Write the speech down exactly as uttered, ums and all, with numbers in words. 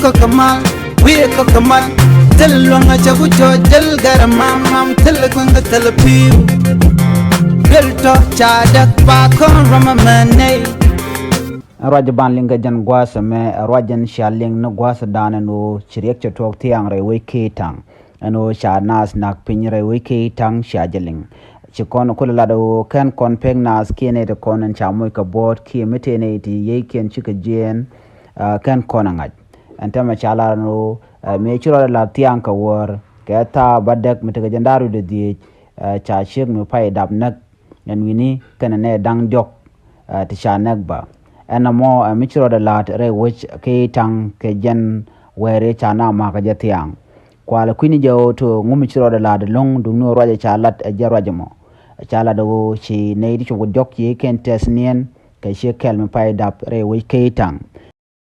Kɔk kɛ mal, wi̱i̱ kɔk kɛ mal. Thil luäŋ a cɛ ku cɔ jäl gɛr mam mam, thil kueŋ kɛ thil pi̱i̱u. Duel tɔ ca däk ba kɔn rɔm ɛmɛ nɛy. Ɛn ruac ban liŋ kɛ jɛn gua̱a̱th ɛmɛ, ɛn ruac jɛn cia liŋ ni gua̱a̱th dan ɛn ɣöö ci riɛk cɛ tuɔɔk thiaŋ rɛy wec Keetaŋ. Ɛn ɣöö ca naath nak piny rɛy wec Keetaŋ cia jɛ liŋ. Ci kɔn kulɛ lat ɣöö kɛn kɔn pek naath kiɛ nɛy ti kɔn ɛn ca moc kɛ buɔɔt kiɛ mi tëë nɛy ti yiëëkiɛn cikɛ jiɛɛn, ah, kɛn kɔn ɛ ŋa̱c. Ɛn täämɛ ca lar ɛn ɣöö, ah, mëë ci rɔɔdɛ la̱t thiaŋ kɛ wäär kɛ thaa bädäk mi tekɛ jiɛn da̱ŋ rɛw wi̱cdɛ dhieec, ah, ca ciek mi pay dap näk ɛn wi̱ni kɛnɛ nɛy da̱ŋ diɔ̱k, ah, ti ca näk bä. Ɛn ɛmɔ, ah, mi ci rɔɔdɛ la̱t rɛy wec Keetaŋ kɛ jɛn wäär ca naath ma̱a̱kä jɛ thiaŋ. Kualɛ kui̱ni jɛ ɣöö to ŋu mi ci rɔɔdɛ la̱t ɛlɔ̱ŋ, duŋni ɣöö ruacɛ ca lat ɛ jɛ ruac ɛmɔ. Ca lat ɣöö ci nɛy ti cop kɛ diɔ̱k yiëëkiɛn tɛth niɛn kɛ ciek kɛl mi pay dap rɛy wec Keetaŋ.